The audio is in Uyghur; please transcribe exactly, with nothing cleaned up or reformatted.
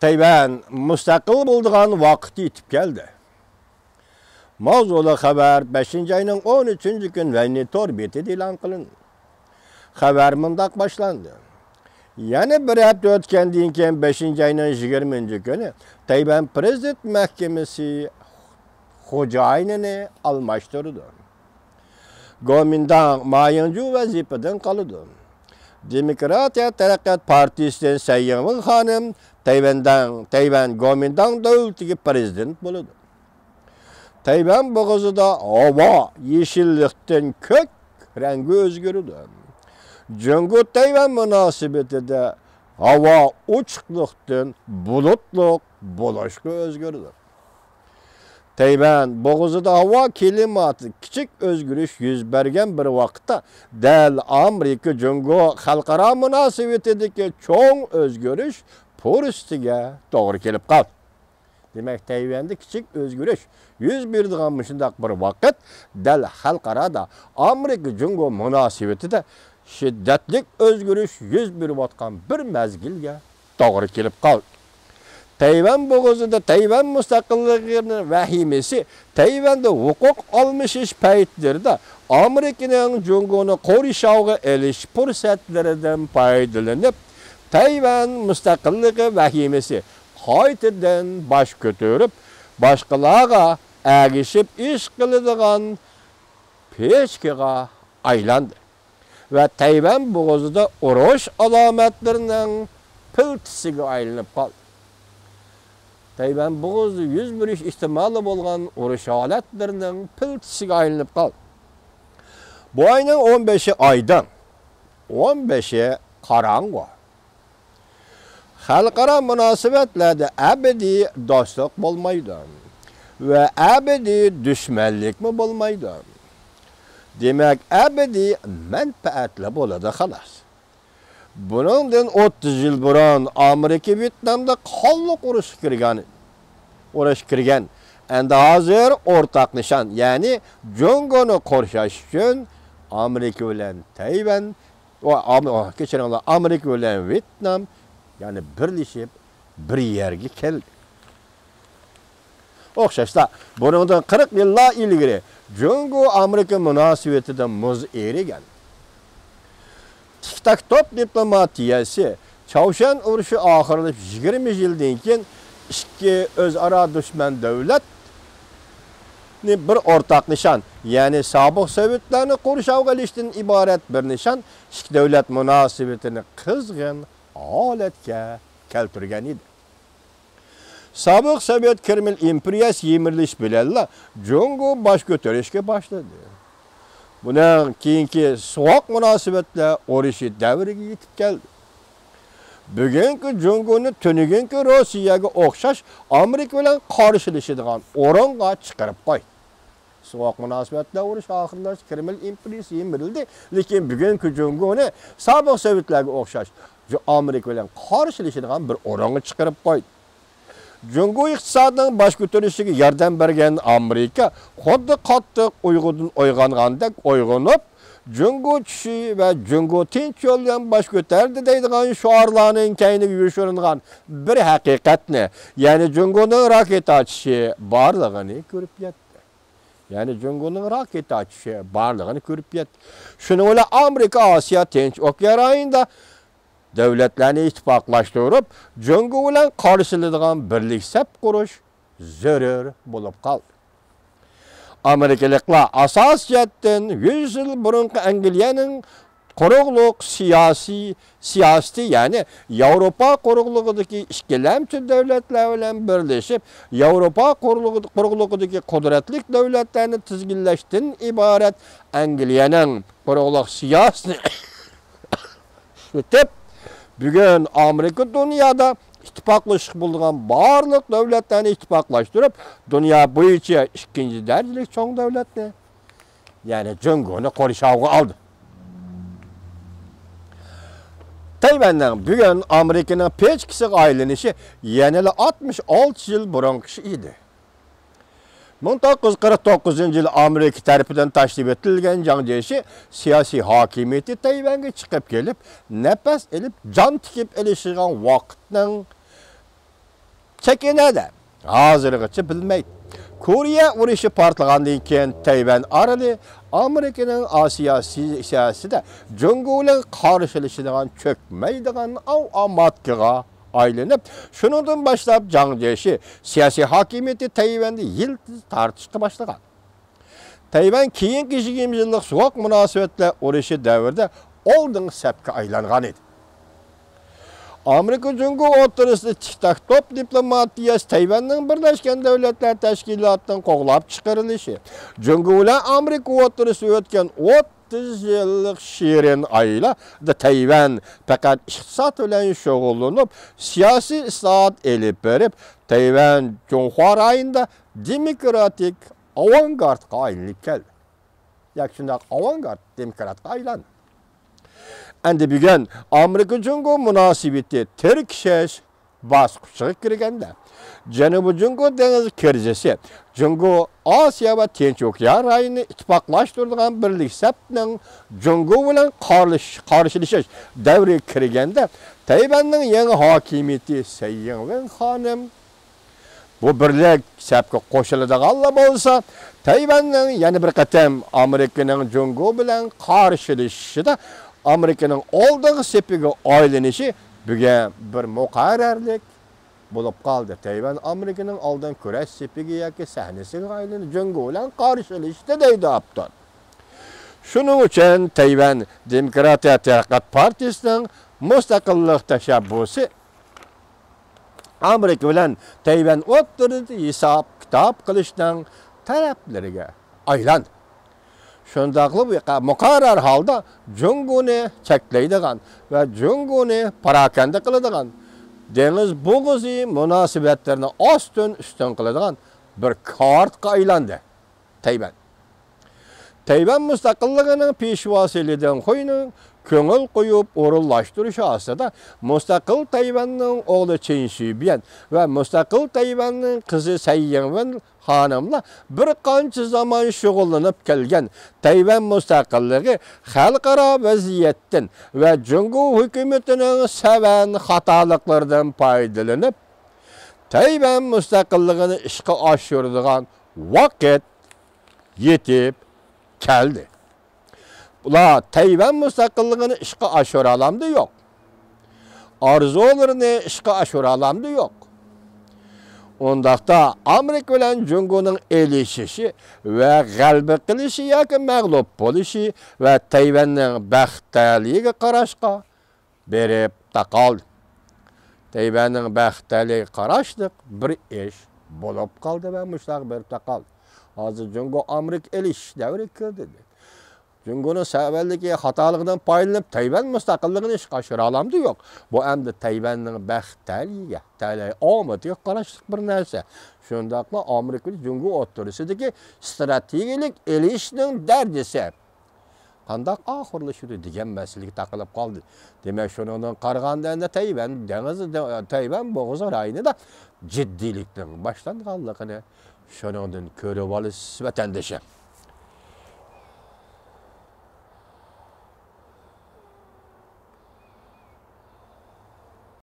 تەيۋەن مۇستەقىل بولىدىغان ۋاقىت يېتىپ كەلدى. ماۋزۇلۇق خەۋەر بەشىنچى ئاينىڭ ئون ئۈچىنچى كۈنى رەسمىي تور بېتىدە ئېلان قىلىندى. خەۋەر مۇنداق باشلاندى. يەنە بىر ھەپتە ئۆتكەندىن كېيىن، بەشىنچى ئاينىڭ يىگىرمىنچى كۈنى تەيۋەن پىرېزىدېنت مەھكىمىسى خوجايىنىنى ئالماشتۇرىدۇ. گومىنداڭ مايىڭجۇ ۋەزىپىدىن قالىدۇ. دېموكراتىيە تەرەققىيات پارتىيىسىدىن سەي يىڭۋېن خانىم تەيۋەنداڭ، تەيۋەن گومىنداڭ دۆلىتىگە پىرېزىدېنت بولىدۇ. تەيۋەن بوغۇزىدا ھاۋا يېشىللىقتىن كۆك رەڭگە ئۆزگىرىدۇ. جۇڭگو تەيۋەن مۇناسىۋىتىدە ھاۋا ئوچۇقلۇقتىن بۇلۇتلۇق بولۇشقا ئۆزگىرىدۇ. تەيۋەن بوغۇزىدا ھاۋا كىلىماتىدا كىچىك ئۆزگىرىش يۈز بەرگەن بىر ۋاقىتتا، دەل ئامېرىكا جۇڭگو خەلقئارا مۇناسىۋىتىدىكى چوڭ ئۆزگىرىش پۇرسىتىگە توغرا كېلىپ قالدى. دېمەك، تەيۋەندە كىچىك ئۆزگىرىش يۈز بېرىدىغان مۇشۇنداق بىر ۋاقىت، دەل خەلقئارادا ئامېرىكا جۇڭگو مۇناسىۋىتىدە شىددەتلىك ئۆزگىرىش يۈز بېرىۋاتقان بىر مەزگىلگە توغرا كېلىپ قالدى. تەيۋەن بوغۇزىدا تەيۋەن مۇستەقىللىقىنىڭ ۋەھىمىسى تەيۋەندە ھوقۇق ئالمىشىش پەيتلىرىدە ئامېرىكىنىڭ جۇڭگونى قورشاۋغا ئېلىش پۇرسەتلىرىدىن پايدىلىنىپ، تەيۋەن مۇستەقىللىقى ۋەھىمىسى قايتىدىن باش كۆتۈرۈپ، باشقىلارغا ئەگىشىپ ئىش قىلىدىغان پىچىقىغا ئايلاندى ۋە تەيۋەن بوغۇزىدا ئۇرۇش ئالامەتلىرىنىڭ پىلتىسىگە ئايلىنىپ قالدى. تەيۋەن بوغۇزىدا يۈز بېرىش ئېھتىمالى بولغان ئۇرۇش ھالەتلىرىنىڭ پىلتىسىگە ئايلىنىپ قالدى. بۇ ئاينىڭ ئون بەشى ئايدىڭ، ئون بەشى قاراڭغۇ. خەلقئارا مۇناسىۋەتلەردە ئەبەدىي دوستلۇق بولمايدۇ ۋە ئەبەدىي دۈشمەنلىكمۇ بولمايدۇ. دېمەك، ئەبەدىي مەنپەئەتلا بولىدۇ، خالاس. بۇنىڭدىن ئوتتۇز يىل بۇرۇن ئامېرىكا ۋيېتنامدا قانلىق ئۇرۇشقا كىرگەن، ئۇرۇشقا كىرگەن. ئەمدى ھازىر ئورتاق نىشان، يەنى جۇڭگونى قورشاش ئۈچۈن ئامېرىكا بىلەن تەيۋەن، ئۇ، ئام-، ئۇ، كەچۈرۈڭلار، ئامېرىكا بىلەن ۋيېتنام، يەنى بىرلىشىپ، بىر يەرگە كەلدى. ئوخشاشلا، بۇنىڭدىن قىرىق يىللار ئىلگىرى جۇڭگو ئامېرىكا مۇناسىۋىتىدە مۇز ئېرىگەن. تىك تاك توپ دىپلوماتىيەسى، چاۋشيەن ئۇرۇشى ئاخىرلىشىپ يىگىرمە يىلدىن كېيىن ئىككى ئۆزئارا دۈشمەن دۆلەتنى بىر ئورتاق نىشان، يەنى سابىق سوۋېتلارنى قورشاۋغا ئېلىشتىن ئىبارەت بىر نىشان ئىككى دۆلەت مۇناسىۋىتىنى قىزغىن ھالەتكە كەلتۈرگەن ئىدى. سابىق سوۋېت كرېمل ئىمپېرىيەسى يىمىرىلىش بىلەنلا جۇڭگو باش كۆتۈرۈشكە باشلىدى. بۇنىڭ كېيىنكى سوغۇق مۇناسىۋەتلەر ئۇرۇشى دەۋرىگە يېتىپ كەلدى. بۈگۈنكى جۇڭگونى تۈنۈگۈنكى روسىيەگە ئوخشاش ئامېرىكا بىلەن قارشىلىشىدىغان ئورۇنغا چىقىرىپ قويدى. سوغۇق مۇناسىۋەتلەر ئۇرۇشى ئاخىرلاشتى، كرېمل ئىمپېرىيىسى يىمىرىلدى. لېكىن بۈگۈنكى جۇڭگونى سابىق سوۋېتلارغا ئوخشاش جۇ-، ئامېرىكا بىلەن قارشىلىشىدىغان بىر ئورۇنغا چىقىرىپ قويدى. جۇڭگو ئىقتىسادىنىڭ باش كۆتۈرۈشىگە ياردەم بەرگەن ئامېرىكا خۇددى قاتتىق ئۇيقۇدىن ئويغانغاندەك ئويغىنىپ، جۇڭگو چۈشى ۋە جۇڭگو تىنچ يول بىلەن باش كۆتەردى دەيدىغان شوئارلارنىڭ كەينىگە يوشۇرۇنغان بىر ھەقىقەتنى، يەنى جۇڭگونىڭ راكېتا چۈشى بارلىقىنى كۆرۈپ يەتتى. يەنى جۇڭگونىڭ راكېتا چۈشى بارلىقىنى كۆرۈپ يەتتى. شۇنىڭ بىلەن ئامېرىكا ئاسىيا تىنچ ئوكيان رايونىدا دۆلەتلەرنى ئىتتىپاقلاشتۇرۇپ، جۇڭگو بىلەن قارشىلىدىغان بىرلىك سەپ قۇرۇش زۆرۈر بولۇپ قالدى. ئامېرىكىلىقلار ئاساسىي جەھەتتىن يۈز يىل بۇرۇنقى ئەنگلىيەنىڭ قۇرۇقلۇق سىياسىي سىياسىتى، يەنى ياۋروپا قۇرۇقلۇقىدىكى ئىككىلەمچى دۆلەتلەر بىلەن بىرلىشىپ، ياۋروپا قۇرۇقلۇقىدىكى قۇدرەتلىك دۆلەتلەرنى تىزگىنلەشتىن ئىبارەت ئەنگلىيەنىڭ قۇرۇقلۇق سىياسىتىنى ئىشلىتىپ، بۈگۈن ئامېرىكا دۇنيادا ئىتتىپاقلىشىشقا بولىدىغان بارلىق دۆلەتلەرنى ئىتتىپاقلاشتۇرۇپ، دۇنيا بويىچە ئىككىنچى دەرىجىلىك چوڭ دۆلەتنى، يەنى جۇڭگونى قورشاۋغا ئالدى. تەيۋەننىڭ بۈگۈن ئامېرىكىنىڭ پىچىقىسىغا ئايلىنىشى يەنىلا ئاتمىش ئالتە يىل بۇرۇنقى ئىش ئىدى. مىڭ توققۇز يۈز قىرىق توققۇزىنچى يىلى ئامېرىكا تەرىپىدىن تاشلىۋېتىلگەن جاڭ جيېشى سىياسىي ھاكىمىيىتى تەيۋەنگە چىقىپ كېلىپ، نەپەس ئېلىپ، جان تىكىپ ئېلىشىدىغان ۋاقىتنىڭ چېكىنەدە ھازىرغىچە بىلمەيدۇ. كورېيە ئۇرۇشى پارتلىغاندىن كېيىن تەيۋەن ئارىلى ئامېرىكىنىڭ ئاسىيا سىياسىتىدە جۇڭگو بىلەن قارشىلىشىدىغان، چۆكمەيدىغان ئاۋ ئاماتكىغا ئايلىنىپ، شۇنىڭدىن باشلاپ جاڭ جيېشى سىياسىي ھاكىمىيىتى تەيۋەندە يىلتىز تارتىشقا باشلىغان. تەيۋەن كېيىنكى يىگىرمە يىللىق سوغۇق مۇناسىۋەتلەر ئۇرۇشى دەۋرىدە ئالدىنقى سەپكە ئايلانغان ئىدى. ئامېرىكا جۇڭگو ئوتتۇرىسىدا تىك تاك توپ دىپلوماتىيەسى تەيۋەننىڭ بىرلەشكەن دۆلەتلەر تەشكىلاتىدىن قوغلاپ چىقىرىلىشى، جۇڭگو بىلەن ئامېرىكا ئوتتۇرىسىدا ئۆتكەن ئوتتۇز يىللىق شېرىن ئايلاردا تەيۋەن پەقەت ئىقتىساد بىلەن شۇغۇللىنىپ، سىياسىي ئىسلاھات ئېلىپ بېرىپ، تەيۋەن جۇڭخۇا رايونىدا دېموكراتىك ئاۋانگارتقا ئايلىنىپ كەلدى. ياكى شۇنداق ئاۋانگارت دېموكراتقا ئايلاندى. ئەمدى بۈگۈن ئامېرىكا جۇڭگو مۇناسىۋىتى تىركىشىش باسقۇچىغا كىرگەندە، جەنۇبىي جۇڭگو دېڭىزى كىرىزىسى، جۇڭگو ئاسىيا ۋە تىنچ ئوكيان رايونىنى ئىتتىپاقلاشتۇرىدىغان بىرلىك سەپنىڭ جۇڭگو بىلەن قارلىش-، قارشىلىشىش دەۋرىگە كىرگەندە، تەيۋەننىڭ يېڭى ھاكىمىيىتى سەي يىڭۋېن خانىم بۇ بىرلىك سەپكە قوشۇلىدىغانلا بولسا، تەيۋەننىڭ يەنە بىر قېتىم ئامېرىكىنىڭ جۇڭگو بىلەن قارشىلىشىشىدا ئامېرىكىنىڭ ئالدىنقى سېپىگە ئايلىنىشى بۈگۈن بىر مۇقەررەرلىك بولۇپ قالدى. تەيۋەن ئامېرىكىنىڭ ئالدىنقى كۈرەش سېپىگە ياكى سەھنىسىگە ئايلىنىپ، جۇڭگو بىلەن قارشىلىشتى، دەيدۇ ئاپتور. شۇنىڭ ئۈچۈن تەيۋەن دېموكراتىيە تەرەققىيات پارتىيىسىنىڭ مۇستەقىللىق تەشەببۇسى ئامېرىكا بىلەن تەيۋەن ئوتتۇرىدا ھېساب-كىتاب قىلىشنىڭ تەرەپلىرىگە ئايلاندى. شۇنداقلا بۇ يەققە مۇقەررەر ھالدا جۇڭگونى چەكلەيدىغان ۋە جۇڭگونى پاراكەندە قىلىدىغان دېڭىز بوغۇزى مۇناسىۋەتلىرىنى ئاستىن-ئۈستۈن قىلىدىغان بىر كارتقا ئايلاندى. تەيۋەن. تەيۋەن مۇستەقىللىقىنىڭ پېشۋاسى لى دېڭخۇينىڭ كۆڭۈل قويۇپ ئورۇنلاشتۇرۇشى ئاستىدا مۇستەقىل تەيۋەننىڭ ئوغلى چېن شۈبيەن ۋە مۇستەقىل تەيۋەننىڭ قىزى سەي يىڭۋېن خانىملار بىر قانچە زامان شۇغۇللىنىپ كەلگەن تەيۋەن مۇستەقىللىقى خەلقئارا ۋەزىيەتتىن ۋە جۇڭگو ھۆكۈمىتىنىڭ سەۋەن خاتالىقلىرىدىن پايدىلىنىپ، تەيۋەن مۇستەقىللىقىنى ئىشقا ئاشۇرىدىغان ۋاقىت يېتىپ كەلدى. ئۇلار تەيۋەن مۇستەقىللىقىنى ئىشقا ئاشۇرالامدۇ؟ يوق. ئارزۇلىرىنى ئىشقا ئاشۇرالامدۇ؟ يوق. ئۇنداقتا ئامېرىكا بىلەن جۇڭگونىڭ ئېلىشىشى ۋە غەلىبە قىلىشى ياكى مەغلۇپ بولۇشى ۋە تەيۋەننىڭ بەختىيارلىقىغا قاراشقا بېرىپ تاقالدى. تەيۋەننىڭ بەختىيارلىقىغا قاراشلىق بىر ئىش بولۇپ قالدى ۋە مۇشۇلارغا بېرىپ تاقالدى. ھازىر جۇڭگو ئامېرىكا ئېلىشىش دەۋرىگە كىردى. جۇڭگونىڭ سەۋەنلىكى خاتالىقىدىن پايدىلىنىپ، تەيۋەن مۇستەقىللىقىنى ئىشقا ئاشۇرالامدۇ؟ يوق. بۇ ئەمدى تەيۋەننىڭ بەختىيارلىقىغا، تەلەي ئامىتىگە قاراشلىق بىر نەرسە. شۇنداقلا ئامېرىكا بىلەن جۇڭگو ئوتتۇرىسىدىكى ئىستراتېگىيەلىك ئېلىشىشنىڭ دەرىجىسى قانداق ئاخىرلىشىدۇ دېگەن مەسىلىگە تاقىلىپ قالدى. دېمەك، شۇنىڭدىن قارىغاندا، ئەمدى تەيۋەن دېڭىزى، تەيۋەن بوغۇزى رايونىدا جىددىيلىكنىڭ باشلانغانلىقىنى شۇنىڭدىن كۆرۈۋالىسىز، ۋەتەندىشىم.